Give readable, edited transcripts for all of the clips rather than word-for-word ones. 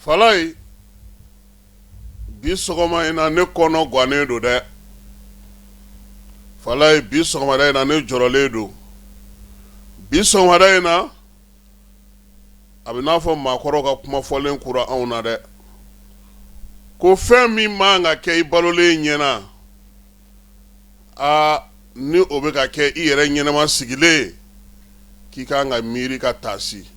Falayi, bi sɔgɔma in na ne kɔnɔ gannen don dɛ. Falayi, bi sɔgɔmada in na ne jɔrɔlen don. Bi sɔgɔmada in na a bɛ n'a fɔ maakɔrɔw ka kuma fɔlen kura anw na dɛ, ko fɛn min man ka kɛ i balolen ɲɛna, aa ni o bɛ ka kɛ i yɛrɛ ɲɛnama sigilen, k'i ka kan ka miiri ka taasi.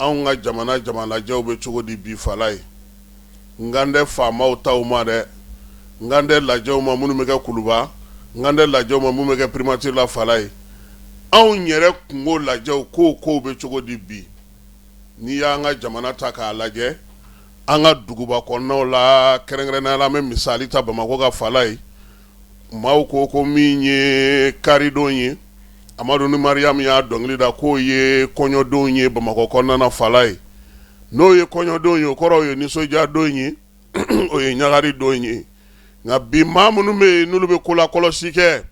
Anw ka jamana jamalajɛw bɛ cogo di bi Falayi? N kan tɛ faamaw taw ma dɛ, n kan tɛ lajɛw ma minnu bɛ kɛ Kuluba, n kan tɛ lajɛw ma minnu bɛ kɛ primature la Falayi. Anw yɛrɛ kunko lajɛw kow bɛ cogo di bi? N'i y'an ka jamana ta k'a lajɛ, an ka duguba kɔnɔnaw la, kɛrɛnkɛrɛnnenya la an bɛ misali ta Bamakɔ kan Falayi, maaw ko min ye karidon ye, Amadu ni Mariyamu y'a dɔnkili da k'o ye kɔɲɔdon ye Bamakɔ kɔnɔna na Falayi. N'o ye kɔɲɔdon ye, o kɔrɔ o ye nisɔndiyadon ye, o ye ɲagaridon ye. Nka bi maa minnu bɛ yen n'olu bɛ kolakɔlɔsi kɛ,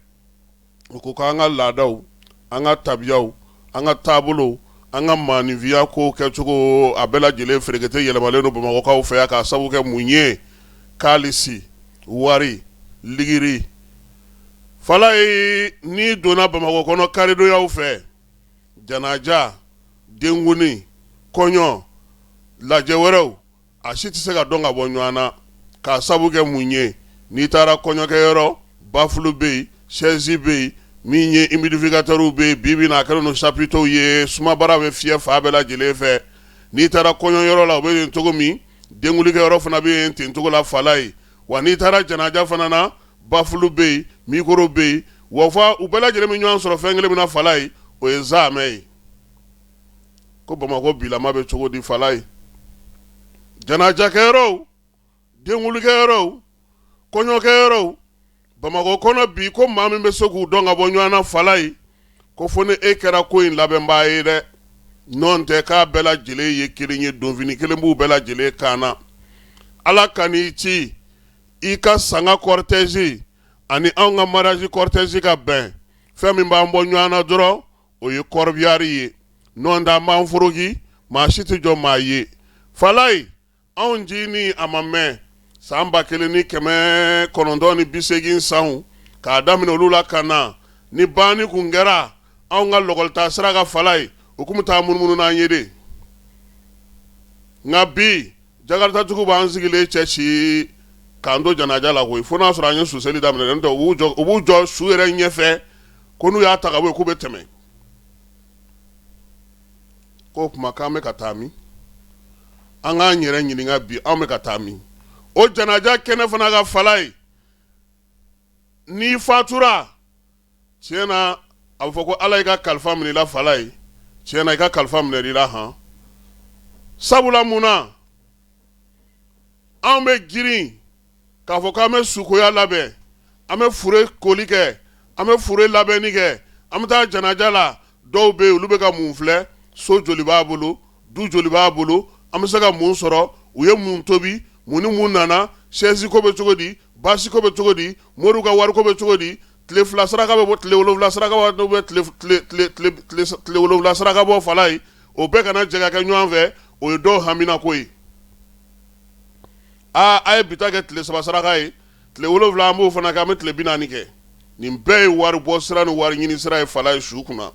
u ko k'an ka laadaw, an ka tabiyaw, an ka taabolow, an ka maaninfinya kow kɛcogo, a bɛɛ lajɛlen ferekete yɛlɛmalen don Bamakɔkaw fɛ yan k'a sabu kɛ mun ye? Kaalisi, wari, ligiri. Falayi, n'i donna Bamakɔ kɔnɔ karidonyaw fɛ, janaja, denkundi, kɔɲɔ, lajɛ wɛrɛw, a si tɛ se ka dɔn ka bɔ ɲɔgɔn na k'a sabu kɛ mun ye? N'i taara kɔɲɔkɛyɔrɔ, bafulu bɛ yen, sɛzi bɛ yen, min ye humidificateurw bɛ yen, bi bi na a kɛlen don chapiteaux ye, sumabara bɛ fiyɛ fan bɛɛ lajɛlen fɛ. N'i taara kɔɲɔyɔrɔ la, o bɛ yen cogo min, denkulikɛyɔrɔ fana bɛ yen ten cogo la Falayi. Wa n'i taara janaja fana na, bafulu bɛ yen, micro bɛ yen, wa fa u bɛɛ lajɛlen bɛ ɲɔgɔn sɔrɔ fɛn kelen min na Falayi, o ye zaamɛ ye. Ko Bamakɔ bilama bɛ cogo di Falayi? Janajakɛyɔrɔw, denkulikɛyɔrɔw, kɔɲɔkɛyɔrɔw Bamakɔ kɔnɔ bi, ko maa min bɛ se k'u dɔn ka bɔ ɲɔgɔn na Falayi, ko fo ni e kɛra ko in labɛnbaa ye dɛ, n'o tɛ k'a bɛɛ lajɛlen ye kelen ye, donfini kelen b'u bɛɛ lajɛlen kan na. Ala kan'i ci i ka sanga cortège ani anw ka mariage cortège ka bɛn, fɛn min b'an bɔ ɲɔgɔn na dɔrɔn o ye corbillard ye, n'o tɛ an b'an foroki, maa si tɛ jɔ maa ye. Falayi, anw ncinin a ma mɛn san 1980 sanw k'a daminɛ olu la ka na, ni banni kun kɛra anw ka lɔkɔlita sira kan Falayi, u kun bɛ taa munumunu n'an ye de. Nka bi jakartatigiw b'an sigilen cɛ ci k'an to janaja la koyi, fo n'a sɔrɔ an ye suseli daminɛ, n'o tɛ u b'u jɔ su yɛrɛ ɲɛfɛ ko n'u y'a ta ka bɔ yen k'u bɛ tɛmɛ. K'o tuma k'an bɛ ka taa min? An k'an yɛrɛ ɲininka bi, anw bɛ ka taa min? O janaja kɛnɛ fana kan Falayi, n'i fatura tiɲɛ na, a bɛ fɔ ko Ala y'i ka kalifa minɛ i la Falayi, tiɲɛ na i ka kalifa minɛ i la han. Sabula mun na anw bɛ girin k'a fɔ k'an bɛ sukoya labɛn, an bɛ fure koli kɛ, an bɛ fure labɛnni kɛ, an bɛ taa janaja la? Dɔw bɛ yen, olu bɛ ka mun filɛ? So joli b'a bolo, du joli b'a bolo, an bɛ se ka mun sɔrɔ, u ye mun tobi, mun ni mun nana, chaise ko bɛ cogo di, basi ko bɛ cogo di, moriw ka wariko bɛ cogo di, tile 2 saraka bɛ bɔ, tile 7 saraka bɛ, tile 7 saraka bɔ Falayi, o bɛɛ kana jɛ ka kɛ ɲɔgɔn fɛ, o ye dɔw haminako ye. Aa, a ye bi ta kɛ tile 3 saraka ye, tile 7 an b'o fana kɛ, an bɛ tile 40 kɛ. Nin bɛɛ ye wari bɔ sira ni wari ɲini sira ye Falayi su kunna.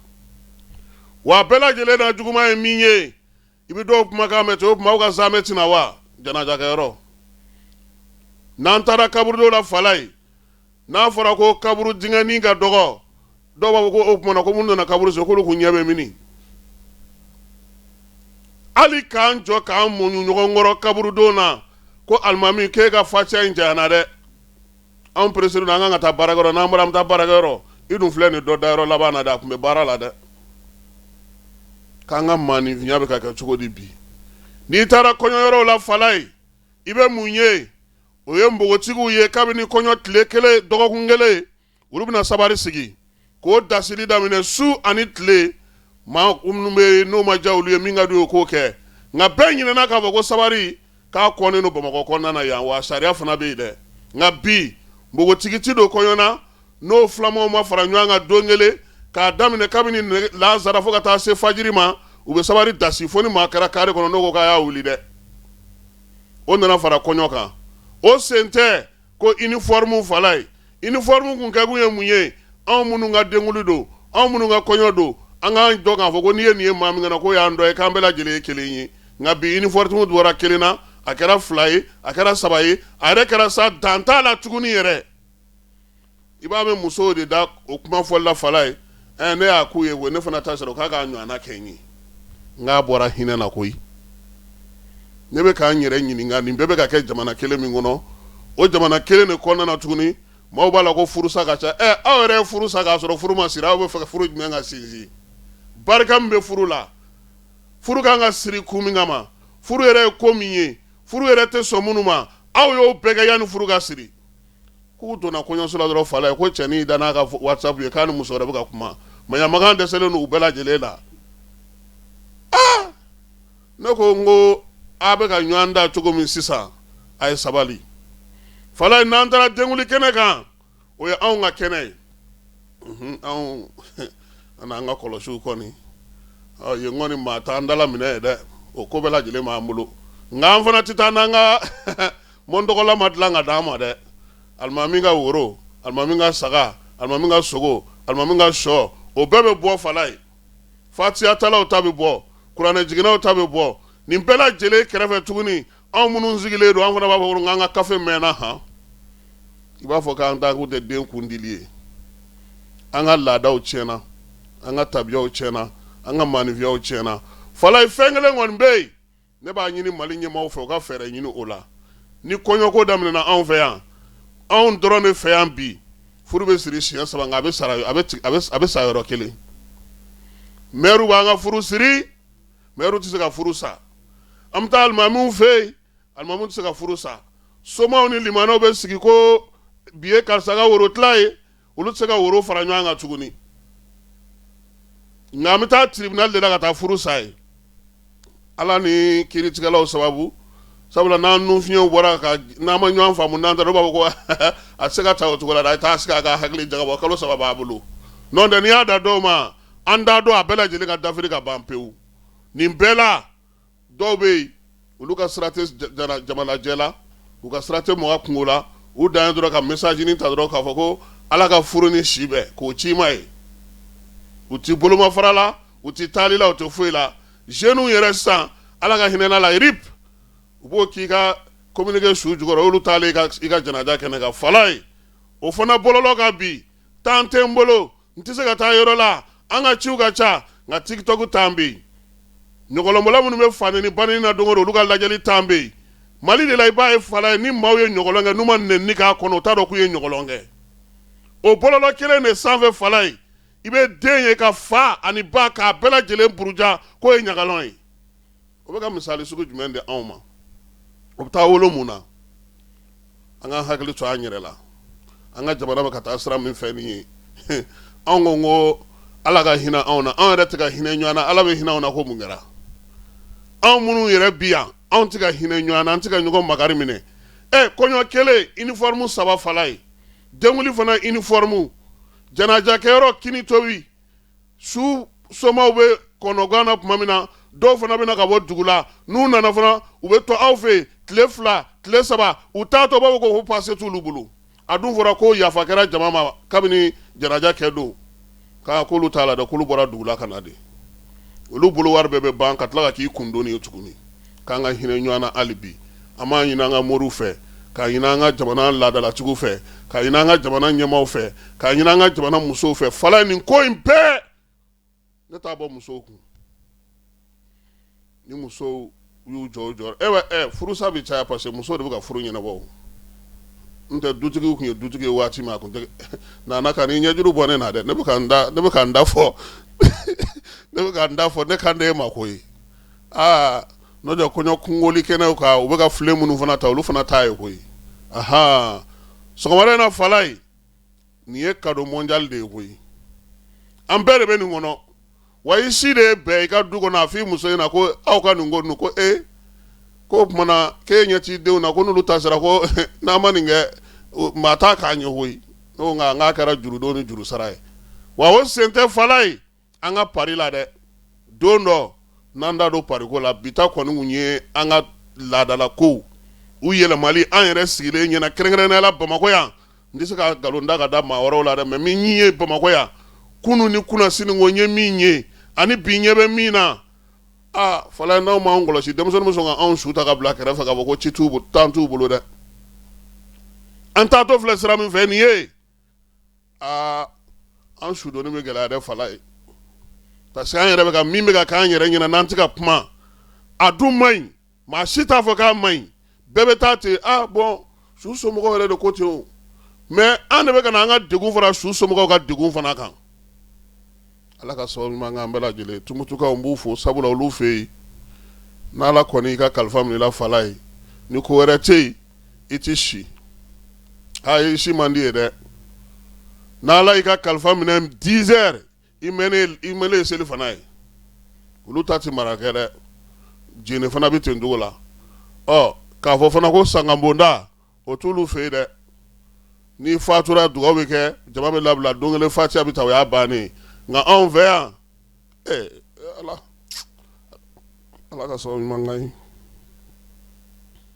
Wa bɛɛ lajɛlen na juguman ye min ye, i bɛ dɔw kumakan mɛn ten, o tuma aw ka zamɛ tɛna wa janajakɛyɔrɔ? N'an taara kaburudo la Falayi, n'a fɔra ko kaburu dingɛnin ka dɔgɔ, dɔw b'a fɔ ko o tuma na ko minnu nana kaburu sen, k'olu kun ɲɛ bɛ mini? Hali k'an jɔ k'an muɲu ɲɔgɔn kɔrɔ kaburudon na, ko alimami k'e ka fatiya in janyana dɛ, anw pereselen don, an kan ka taa baarakɛyɔrɔ, n'an bɔra an bɛ taa baarakɛyɔrɔ, i dun filɛ nin dɔ dayɔrɔ laban na dɛ, a tun bɛ baara la dɛ. K'an ka maaninfinya bɛ ka kɛ cogo di bi? N'i taara kɔɲɔyɔrɔw la Falayi, i bɛ mun ye? O ye npogotigiw ye, kabini kɔɲɔ tile kelen, dɔgɔkun kelen, olu bɛna sabari sigi k'o dasili daminɛ su ani tile. Maa minnu bɛ yen n'o ma diya olu ye, min ka d'u ye, o k'o kɛ. Nka bɛɛ ɲinɛna k'a fɔ ko sabari k'a kɔnnen don Bamakɔ kɔnɔna na yan, wa sariya fana bɛ yen dɛ. Nka bi npogotigi ti don kɔɲɔ na n'o filamaw ma fara ɲɔgɔn kan don kelen, k'a daminɛ kabini lansara fo ka taa se fajiri ma, u bɛ sabari dasi fo ni maa kɛra kare kɔnɔ n'o ko k'a y'a wuli dɛ. O nana fara kɔɲɔ kan. O sen tɛ ko uniforme Falaye. Uniforme kun kɛkun ye mun ye? Anw minnu ka denkuli don, anw minnu ka kɔɲɔ don, an k'an dɔn k'a fɔ ko n'i ye nin ye maa min kan ko y'an dɔ ye, k'an bɛɛ lajɛlen ye kelen ye. Nka bi uniforme bɔra kelen na, a kɛra fila ye, a kɛra saba ye, a yɛrɛ kɛra sa dan t'a la tuguni yɛrɛ. I b'a mɛn musow de da o kuma fɔli la Falaye. Ne y'a k'u ye, ne fana ta sɔrɔ k'a k'a ɲɔgɔnna kɛ n ye. N k'a bɔra hinɛ na koyi. Ne bɛ k'an yɛrɛ ɲininka, nin bɛɛ bɛ ka kɛ jamana kelen min kɔnɔ, o jamana kelen de kɔnɔna na tuguni maaw b'a la ko furusa ka ca. Aw yɛrɛ ye furu sa k'a sɔrɔ furu ma siri, aw bɛ fɛ ka furu jumɛn ka sinsin? Barika min bɛ furu la, furu kan ka siri kun min kama, furu yɛrɛ ye ko min ye, furu yɛrɛ tɛ sɔn minnu ma, aw y'o bɛɛ kɛ yanni furu ka siri. K'u donna kɔɲɔso la dɔrɔn Falaye, ko cɛnin da n'a ka WhatsApp ye k'a ni muso wɛrɛ bɛ ka kuma. Maɲamagan dɛsɛlen don u bɛɛ lajɛlen la. Aa, ne ko n ko a bɛ ka ɲɔgɔn da cogo min sisan, a ye sabali Falaye. N'an taara denkuli kɛnɛ kan, o ye anw ka kɛnɛ ye. Anw an n'an ka kɔlɔsiw kɔni, yen kɔni maa t'an dala minɛ ye dɛ, o ko bɛɛ lajɛlen b'an bolo. Nka an fana tɛ taa n'an ka mɔntɔgɔla ma dilan ka d'an ma dɛ. Alimami ka woro, alimami ka saga, alimami ka sogo, alimami ka shɔ, o bɛɛ bɛ bɔ Falaye. Fatiyatalaw ta bɛ bɔ, kuranɛjiginnaw ta bɛ bɔ, nin bɛɛ lajɛlen kɛrɛfɛ tuguni, anw minnu sigilen don, an fana b'a fɔ ko an ka kafe mɛnna han. I b'a fɔ k'an ta kun tɛ den kun dili ye. An ka laadaw tiɲɛna, an ka tabiyaw tiɲɛna, an ka maaninfiyaw tiɲɛna Falaye. Fɛn kelen kɔni bɛ yen, ne b'a ɲini Mali ɲɛmaaw fɛ, u ka fɛɛrɛ ɲini o la. Ni kɔɲɔko daminɛna anw fɛ yan, anw dɔrɔn de fɛ yan bi, furu bɛ siri siɲɛ saba, nka a bɛ sa yɔrɔ kelen. Mɛriw b'an ka furu siri, mɛriw tɛ se ka furu sa. An bɛ taa alimamiw fɛ yen, alimamiw tɛ se ka furu sa. Somaw ni limanaw bɛ sigi ko bi ye karisa ka woro tila ye, olu tɛ se ka woro fara ɲɔgɔn kan tuguni. Nka an bɛ taa tribunal de la ka taa furu sa yen, Ala ni kiiritigɛlaw sababu. Sabula n'an nunfiɲɛw bɔra ka n'an ma ɲɔgɔn faamu, n'an taara, olu b'a fɔ ko a tɛ se ka taa o cogo la dɛ, a ye taa sigi a ka hakili jagabɔ, kalo 3 b'a bolo. N'o tɛ, n'i y'a da dɔw ma, an t'a dɔn a bɛɛ lajɛlen ka dafiri ka ban pewu. Nin bɛɛ la, dɔw bɛ yen, olu ka sira tɛ jamalajɛ la, u ka sira tɛ mɔgɔ kunko la, u dan ye dɔrɔn ka message ta dɔrɔn k'a fɔ ko Ala ka furu ni si bɛn, k'o ci ma ye. U tɛ bolomafara la, u tɛ taali la, u tɛ foyi la. Jeunes yɛrɛ sisan, Ala ka hinɛ la, RIP, u b'o k'i ka communiqué su jukɔrɔ, olu taalen i ka janaja kɛnɛ kan Falaye. O fana bɔlɔlɔ kan bi, temps tɛ n bolo, n tɛ se ka taa yɔrɔ la, an ka ciw ka ca, nka TikTok temps bɛ yen. Ɲɔgɔlɔnbɔla minnu bɛ fa nɛni ba nɛni na don o don, olu ka lajɛli temps bɛ yen. Mali de la, i b'a ye Falaye, ni maaw ye ɲɔgɔlɔn kɛ, n'u ma nɛni k'a kɔnɔ, u t'a dɔn k'u ye ɲɔgɔlɔn kɛ. O bɔlɔlɔ kelen de sanfɛ Falaye, i bɛ den ye ka fa ani ba k'a bɛɛ lajɛlen buruja k'o ye ɲagalɔn ye. O bɛ ka misali sugu jumɛn di anw ma? O bɛ taa wolo mun na? An ka hakili to an yɛrɛ la. An ka jamana bɛ ka taa sira min fɛ nin ye, anw ko ko Ala ka hinɛ anw na, anw yɛrɛ tɛ ka hinɛ ɲɔgɔn na, Ala bɛ hinɛ anw na ko mun kɛra? Anw minnu yɛrɛ bi yan, anw tɛ ka hinɛ ɲɔgɔn na, an tɛ ka ɲɔgɔn makari minɛ. Kɔɲɔ kelen uniforme saba Falaye, denkuli fana uniforme, janajakɛyɔrɔ kini tobi, su somaw bɛ kɔnɔgan na tuma min na, dɔw fana bɛ na ka bɔ dugu la. N'u nana fana, u bɛ to aw fɛ yen tile 2, tile 3, u taatɔ b'a fɔ ko passe t'olu bolo. A dun fɔra ko yafa kɛra jama ma kabini janaja kɛ don, k'a k'olu t'a la dɛ, k'olu bɔra dugu la ka na de. Olu bolo wari bɛɛ bɛ ban ka tila ka k'i kundoni ye tuguni. K'an ka hinɛ ɲɔgɔn na hali bi. An b'a ɲini an ka moriw fɛ, k'a ɲini an ka jamana laadalatigiw fɛ, k'a ɲini an ka jamana ɲɛmaaw fɛ, k'a ɲini an ka jamana musow fɛ. Falaye, nin ko in bɛɛ, ne t'a bɔ musow kun. Ni musow y'u jɔ u jɔ, e furusa bɛ caya, parce que musow de bɛ ka furu ɲɛnabɔ. N tɛ dutigiw tun ye dutigi ye waati min, a tun tɛ nana ka n'i ɲɛjuru bɔ ne na dɛ. Ne bɛ ka n da, ne bɛ ka n da fɔ, ne bɛ ka n da fɔ, ne kan tɛ e ma koyi. Aa, n'o tɛ, kɔɲɔ kungoli kɛnɛw kan, u bɛ ka filen minnu fana ta, olu fana t'a ye koyi. Ahan, sɔgɔmada in na Falaye, nin ye cadeau mondial de ye koyi. An bɛɛ de bɛ nin kɔnɔ wa. I si de ye bɛn i ka du kɔnɔ, a f'i muso ɲɛna ko aw ka nin ko ninnu, ko e ko o tuma na k'e ɲɛ t'i denw na, ko n'olu ta sera, ko n'an ma nin kɛ, maa t'a k'an ye koyi. Ne ko nka n k'a kɛra jurudon ni juru sara ye wa. O sen tɛ Falaye, an ka pari la dɛ. Don dɔ n'an da don pariko la. Bi ta kɔni kun ye an ka laadala kow. U yɛlɛmali an yɛrɛ sigilen ɲɛna, kɛrɛnkɛrɛnnenya la Bamakɔ yan. N tɛ se ka nkalon da ka da maa wɛrɛw la dɛ, mais min ye Bamakɔ yan kunun ni kunasini ko, n ye min ye ani bi ɲɛ bɛ min na, aa Falaye, n'aw m'an kɔlɔsi, denmisɛnnin bɛ sɔn ka anw su ta ka bila kɛrɛfɛ k'a fɔ ko ci t'u temps t'u bolo dɛ. An taatɔ filɛ sira min fɛ nin ye, aa an sudonni bɛ gɛlɛya dɛ Falaye, parce que an yɛrɛ bɛ ka min bɛ ka k'an yɛrɛ ɲɛna n'an tɛ ka kuma, a dun man ɲi. Maa si t'a fɔ k'a man ɲi, bɛɛ bɛ taa ten. Ah bon, su somɔgɔw yɛrɛ de ko ten o, mais an de bɛ ka na an ka degun fara su somɔgɔw ka degun fana kan. Ala ka sababu ɲuman k'an bɛɛ lajɛlen. Tumutukaw, n b'u fo, sabula olu fɛ yen, n'Ala kɔni y'i ka kalifa minɛ i la Falaye, ni ko wɛrɛ tɛ yen, i tɛ si. Aa, i si man di ye dɛ. N'Ala y'i ka kalifa minɛ 10 heures, i mɛnnen ye selifana ye. Olu ta tɛ mara kɛ dɛ. Jene fana bɛ ten cogo la. Ɔ k'a fɔ fana ko sankanbonda, o t'olu fɛ yen dɛ. N'i fatura, dugawu bɛ kɛ, jama bɛ labila, don kelen fatiya bɛ ta, o y'a bannen. Nka anw fɛ yan, ala, Ala ka sababu ɲuman k'an ye.